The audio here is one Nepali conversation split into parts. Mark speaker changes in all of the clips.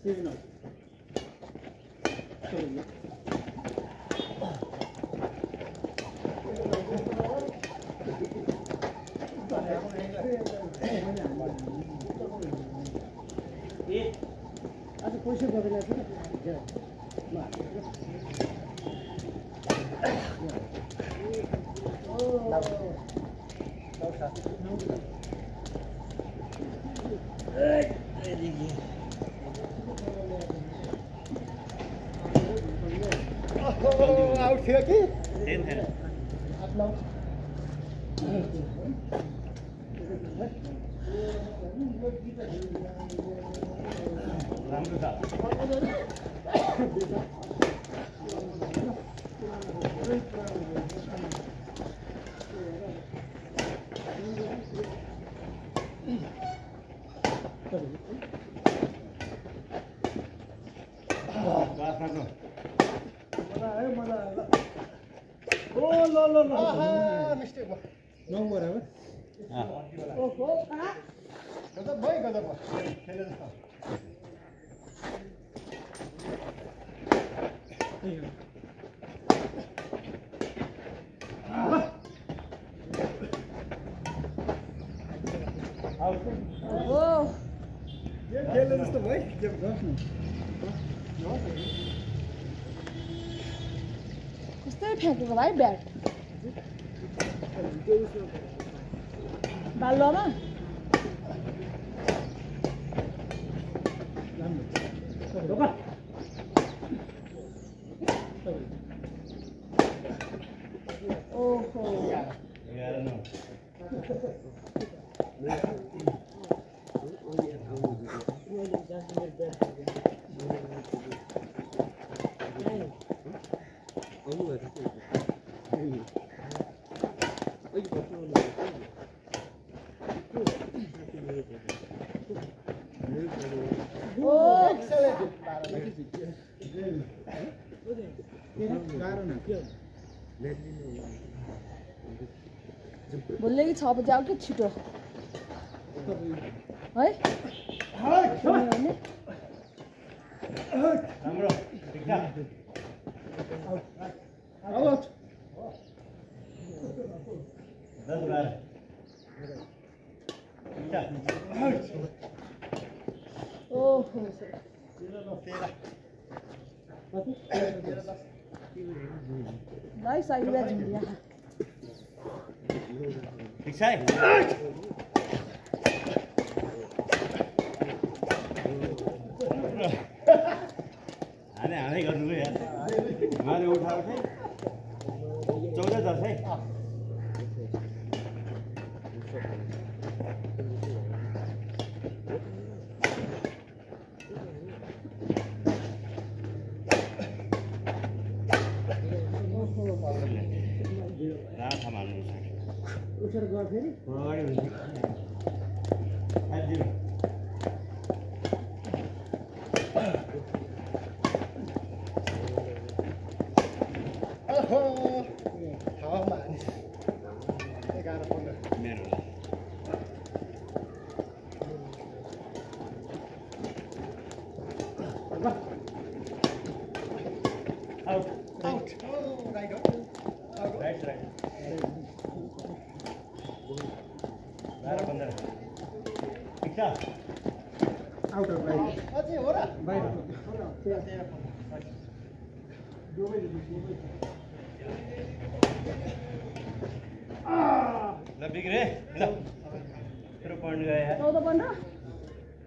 Speaker 1: Out here, kid. Oh, no. Mistake. No whatever. Oh, boy.
Speaker 2: Oh.
Speaker 1: Yeah, खेलने जस्तो भाइ जब गर्नु
Speaker 2: कस्तो फ्याँकेको भाइ ब्याट बालुवामा ओहो बोल्ने कि 6 बजे आऊ कि छिटो है
Speaker 3: राम्रो ठीक छ
Speaker 1: आउट
Speaker 3: 10 बार
Speaker 2: ओहो नाइस आइडिया जिम्बिया
Speaker 3: ठीक छ हाने गर्नु यार मारे उठाएको थिएँ 14 10 है राखा मान्नु छ
Speaker 1: उछर गयो फेरि
Speaker 3: अगाडि हुन्छ आइदिनु Out.
Speaker 1: Oh, right.
Speaker 3: Right. 12-15 ठीक छ
Speaker 1: Out of right.
Speaker 4: अझै हो र
Speaker 1: बाहिर
Speaker 3: ल बिग्रे ल तेरो पॉइंट गयो यार
Speaker 2: 14-15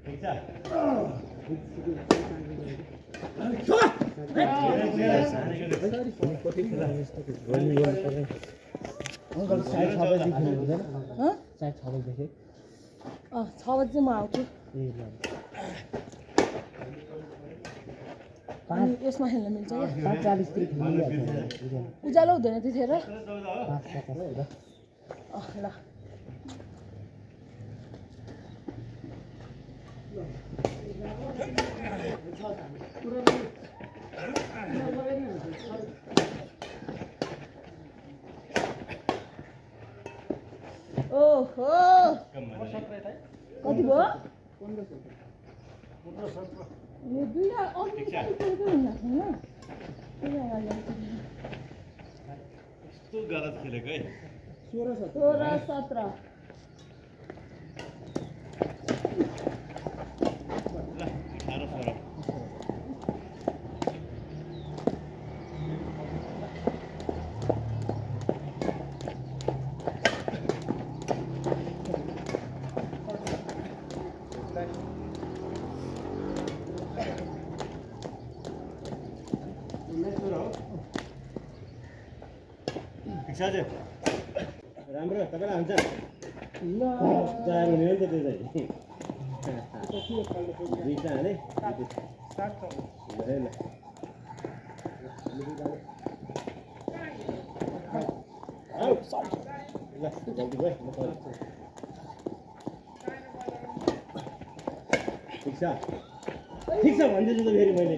Speaker 3: ठीक छ
Speaker 1: अंकल साइड 6 बजे खेल्नु हुँदैन
Speaker 2: ह
Speaker 1: साइड 6 बजे
Speaker 2: 6 बजे म आउँछु अनि यसमा खेल्न मिल्छ क्या
Speaker 1: 5:40 तिर खेल्नु
Speaker 2: उज्यालो हुँदैन त्यतिखेर
Speaker 1: 5:50
Speaker 2: ल ओहो कति भयो यो दुईटा अघि
Speaker 3: ठिक छ।
Speaker 2: खेलेको हुन्न हैन दुईटा अगाडि
Speaker 3: यस्तो गलत खेलेको है
Speaker 1: 16 17
Speaker 2: 16 17
Speaker 3: ल 18 16 ठिक छ अझै राम्रो तपाईँलाई हुन्छ
Speaker 1: ल
Speaker 3: चार हुने हो नि त त्यो चाहिँ दुईटा हाले ल आउट ल जल्दी गयो म गर्छु। ठिक छ भन्दैछु त फेरि मैले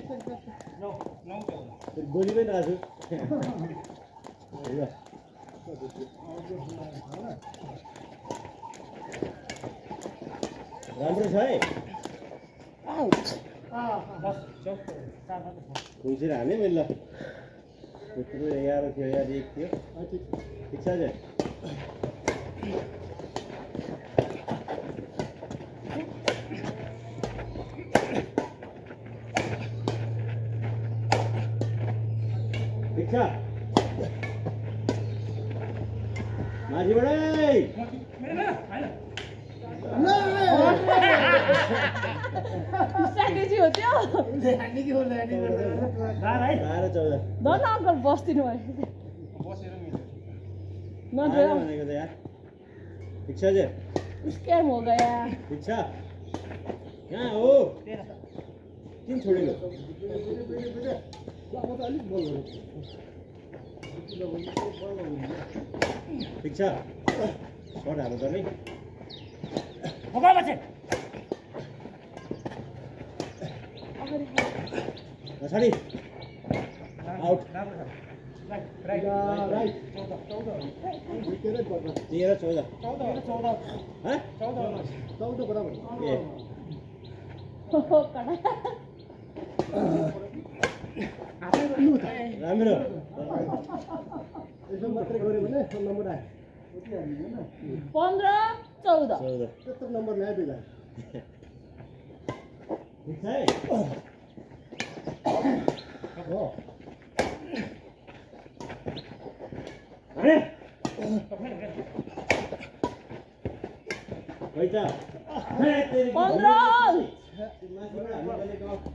Speaker 3: बोली पनि रहेको छु ल राम्रो छ है
Speaker 2: आउट
Speaker 3: खुल्सेर हाने मैले ल त्यत्रो 11 थियो यार 1 थियो ठिक छ अझै ठिक छ माथिबाट
Speaker 2: स्ट्राटेजी हो त्यो
Speaker 3: 12 14
Speaker 2: धन अङ्कल बस्दिनु भयो
Speaker 3: आएन भनेको त यार ठिक छ अझै
Speaker 2: स्क्याम हो गया
Speaker 3: ठिक छ कहाँ हो किन छोडेको ठिक छ सर्ट हाल्नु पर्ने पछाडि आउट 13 14 हाँ
Speaker 1: 14 बराबर
Speaker 3: ए
Speaker 2: कडा
Speaker 3: राम्रो
Speaker 1: यसो मात्रै गऱ्यो भने नम्बर आयो
Speaker 2: 15 14
Speaker 3: 14
Speaker 1: त्यत्रो नम्बर ल्यायो बेला
Speaker 3: ठिक छ है
Speaker 1: हो
Speaker 3: अरे गइछ
Speaker 2: 15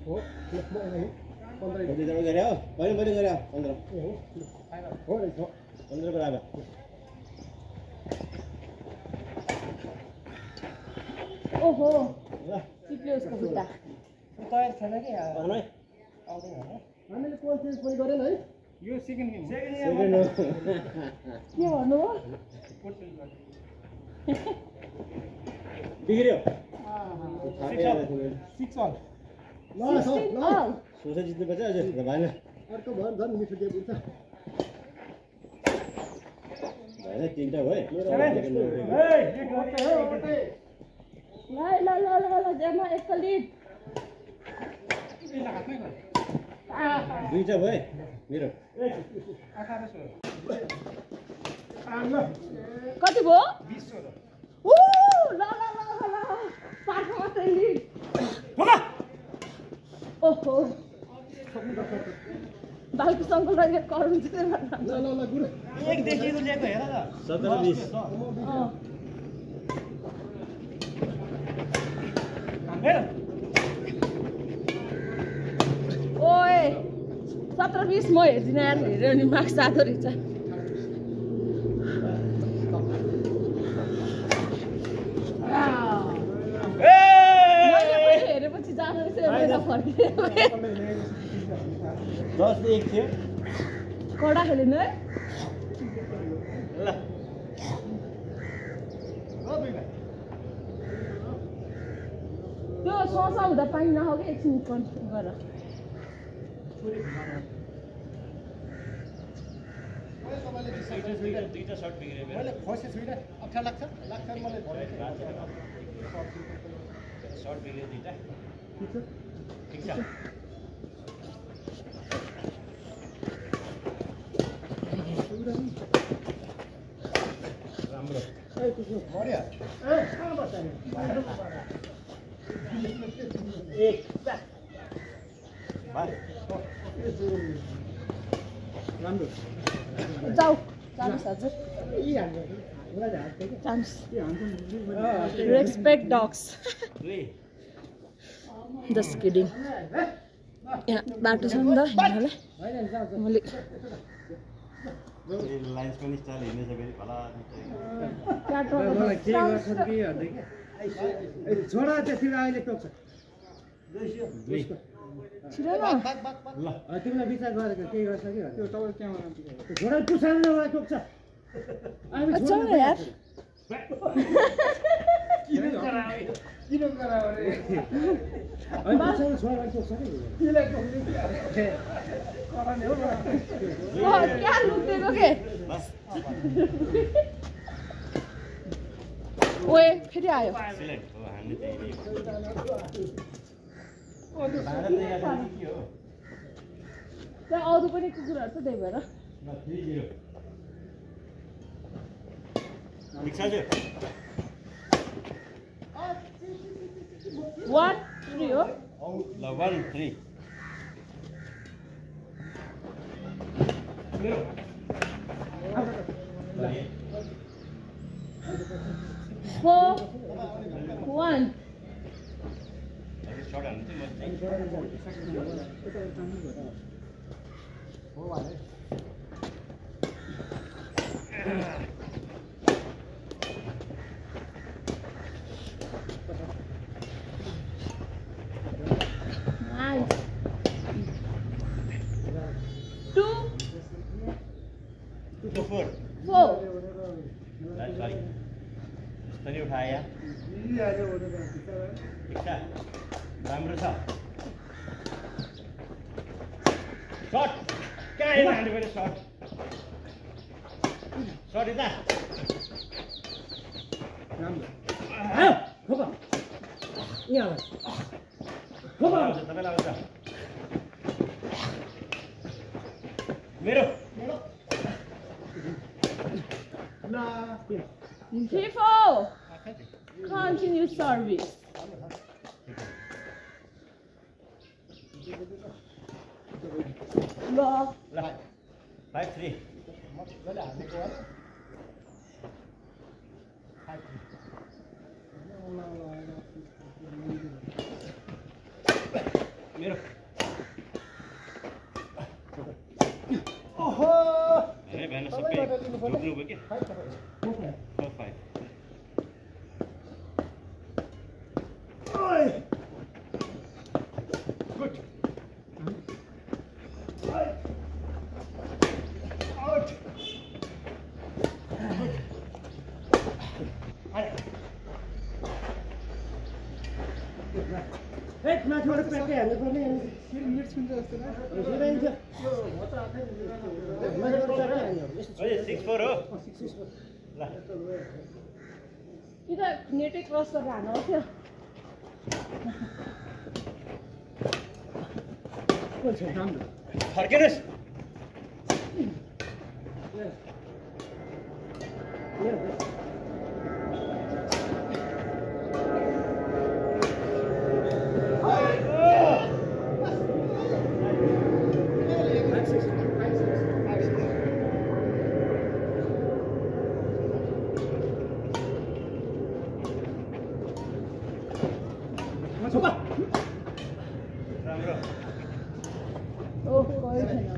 Speaker 1: हो 15
Speaker 3: कति दबाई गरे हो मैले गरे 15
Speaker 1: हो रहेछ
Speaker 3: 15 बराबर
Speaker 2: ओहो
Speaker 3: ल
Speaker 2: चिप्ल्यो उसको खुट्टा
Speaker 3: भन्नु है
Speaker 1: हामीले कोल चेन्ज पनि गरेन है
Speaker 3: सेकेन्ड हो
Speaker 2: के भन्नु हो
Speaker 3: बिग्रियो
Speaker 1: 6 अल ल ल
Speaker 3: सोचा जित्नुपर्छ अझै भएन
Speaker 1: अर्को भर झन् मिठो गेम हुन्छ
Speaker 3: भएन 3टा भयो
Speaker 2: ल जेमा एक लिड
Speaker 3: 2टा भयो मेरो
Speaker 2: कति भयो 20 उ ल पार्क मात्रै लिड ओहो बालको सङ्कल गरेर करुन चाहिँ
Speaker 1: ल गुरु
Speaker 3: 1 देखि रुलेको हेर त 17 20
Speaker 2: ओए 17 20 म हेर्दिनँ यार हेऱ्यो नि मार्क्स जाँदो रहेछ मैले हेरेपछि जाँदो रहेछ फर्किएर
Speaker 3: 10 1 थियो
Speaker 2: कडा खेल्नु है
Speaker 3: ल
Speaker 2: त्यो ससा हुँदा पानी नखाऊ कि एकछिन कन्ट्रोल गर
Speaker 3: दुईटा सर्ट बिग्रियो
Speaker 1: मैले खोसे छुइनँ अप्ठ्यारो लाग्छ मलाई
Speaker 3: सर्ट बिग्रियो दुईटा ठिक छ राम्रो
Speaker 1: बढ्यो कहाँ बस्छ
Speaker 3: एक बार
Speaker 1: राम्रो
Speaker 2: जाऊ जानुहोस् हजुर जानुहोस् रेस्पेक्ट डग्स
Speaker 3: दुई
Speaker 2: जस्ट किडिङ यहाँ बाटो छ नि त हिँड्नलाई मैले
Speaker 3: लाइन्स पनि स्टाइल हिँड्दैछ फेरि भला
Speaker 1: मलाई के गर्छ कि भन्दै के छोडा त्यतिर अहिले टोक्छ
Speaker 3: दुई
Speaker 2: छिटो न
Speaker 3: ल
Speaker 1: तिमीलाई विचार गरेको केही गर्छ कि त्यो तपाईँ त्यहाँ छोडा पुछाउनु न मलाई टोक्छ
Speaker 2: अच्छा यार
Speaker 1: किन गरायो रे अनि पुछाउनु छोडा टोक्छ कि तिमीलाई टोक्ने के कराउने हो
Speaker 2: क्या लुक्देको के
Speaker 3: बस
Speaker 2: ओए फेरि आयो
Speaker 3: सिलेक्ट हो हामीले त्यही भाडा चाहिँ यहाँ के हो
Speaker 2: त्यहाँ अरू पनि कुकुरहरू छ त्यही भएर
Speaker 3: ल 3-0 ठिक छ जो
Speaker 2: 1-3 हो
Speaker 3: ल 1-3
Speaker 2: 4-1
Speaker 3: शॉट हान्नु चाहिँ
Speaker 2: Nice. 2-4
Speaker 3: सरी यसरी उठाए ठिक छ राम्रो छ शट कहाँ हान्नु पर्यो शट शट यता
Speaker 1: राम्रो आयो खोपा यहाँ खोपा
Speaker 3: तपाईँलाई आउँछ मेरो
Speaker 2: 3-4 continue service
Speaker 3: ल 5-3 मेरो
Speaker 1: ओहो
Speaker 3: ए भएन सबै ढुक्नु भयो के 4-5
Speaker 1: ओइ
Speaker 3: गुड
Speaker 1: आउट एक माथिबाट प्याकै हाल्नु पर्ने मिट सुन्छ जस्तो लाग्छ
Speaker 3: अझै 6-4 हो ल
Speaker 2: कि त नेटै क्रस गरेर हान्नु आउँथ्यो
Speaker 3: फर्किनुहोस् राम्रो
Speaker 2: ओह कोही छैन त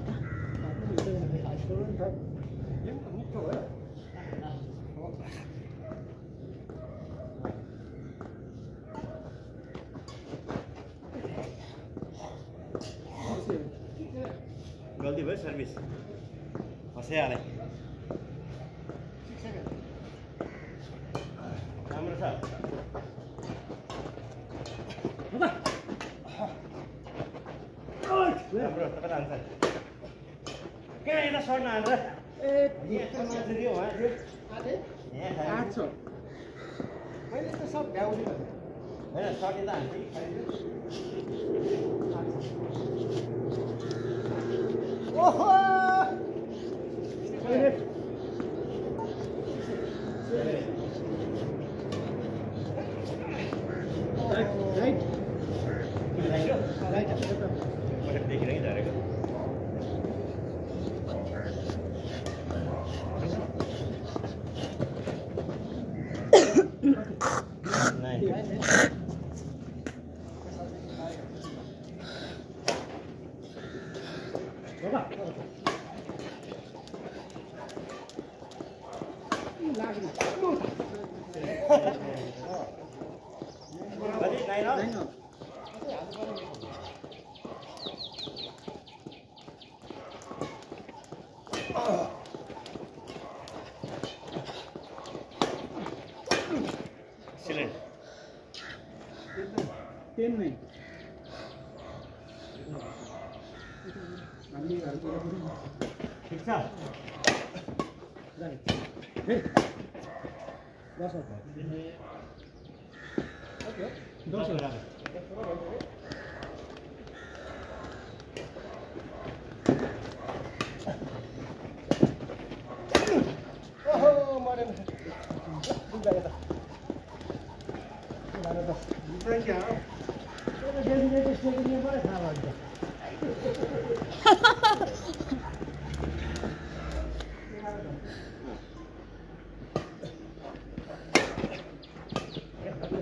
Speaker 3: गल्ती भयो सर्भिस फसाइहालेँ राम्रो छ राम्रो तपाईँलाई आन्सर कहाँ यता सर्न हान्छ यहाँ
Speaker 1: मैले त सब भ्याउने
Speaker 3: होइन सर्ट यता हान्छ कि
Speaker 1: ओहो
Speaker 3: ठिक छ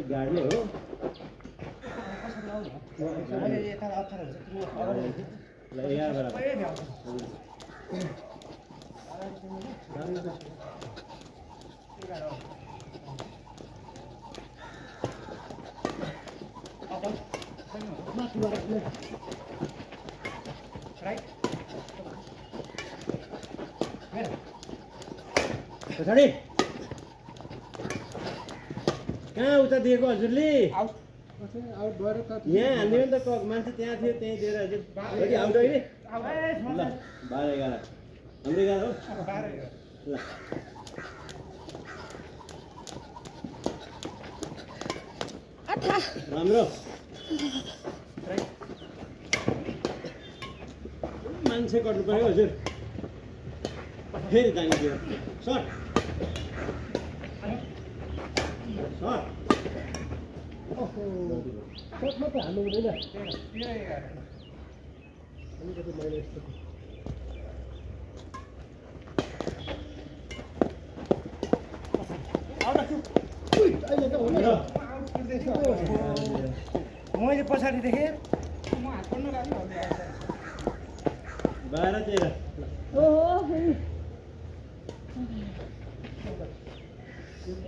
Speaker 3: गाडी हो ल 11 बराबर पछाडि कहाँ उता दिएको हजुरले
Speaker 1: आउट भएर त
Speaker 3: यहाँ हाल्ने हो नि त मान्छे त्यहाँ थियो त्यहीँ दिएर हजुर कति आउट अहिले ल 12 11 हाम्रो 11 हो ल राम्रो मान्छे कट्नु पर्यो हजुर फेरि जाने थियो सर्ट
Speaker 1: ओहो शट मात्र हाल्नु हुँदैन अलिकति मैले यस्तो अहिले त हुँदैन मैले पछाडि देखेँ म हात पर्न लाग्यो
Speaker 3: 12 13
Speaker 2: ओहो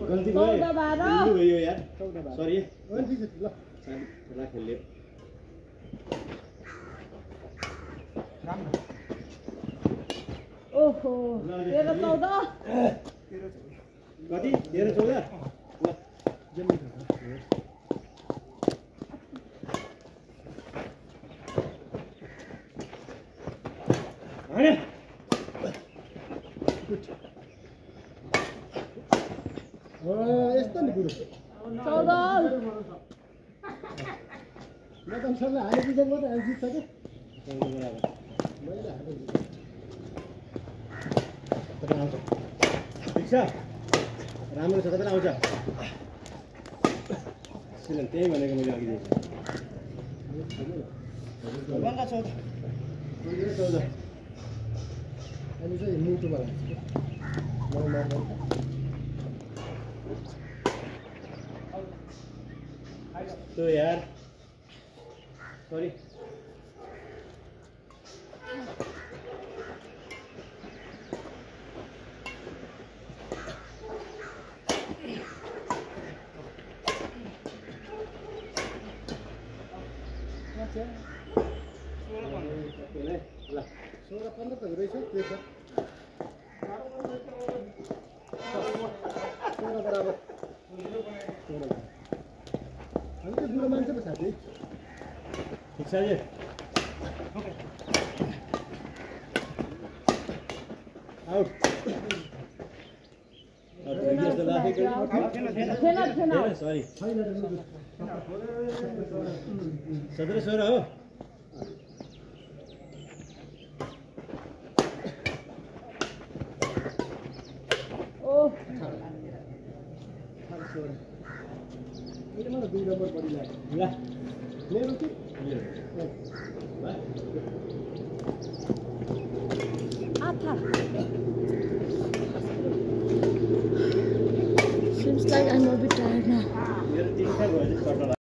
Speaker 3: गल्ती
Speaker 2: 14 12
Speaker 3: भयो यार
Speaker 1: 14 12
Speaker 3: सरी
Speaker 1: ल
Speaker 3: राखेले
Speaker 1: राम्रो
Speaker 2: ओहो 13 14
Speaker 3: कति 13 14 ल
Speaker 1: जम्मी
Speaker 3: अरे
Speaker 1: यस्तो नि गुरु
Speaker 2: 14
Speaker 1: एकदम सबै हाले पछि मात्रै आउँछ कि
Speaker 3: बराबर
Speaker 1: मैले हाले
Speaker 3: तपाईँ आउँछ ठिक छ राम्रो छ तपाईँ आउँछ सिलन त्यही भनेको मैले अघि
Speaker 1: बङ्गा 14 अनि चाहिँ मुटुमा लाग्छ
Speaker 3: तो यार सॉरी ल
Speaker 1: 16 15 त रहेछ त्यो छ 16 बराबर हामी त बुढो मान्छे पो साथी
Speaker 3: ठिक छ जी आउट सॉरी
Speaker 2: छैन
Speaker 1: छैन
Speaker 3: 17 16 हो
Speaker 2: ओ
Speaker 1: Ini mana 2 नम्बर परिरहेको
Speaker 3: ल
Speaker 1: मेरो के
Speaker 2: आथा seems like I'm a bit tired now
Speaker 3: मेरो 3 खाल भयो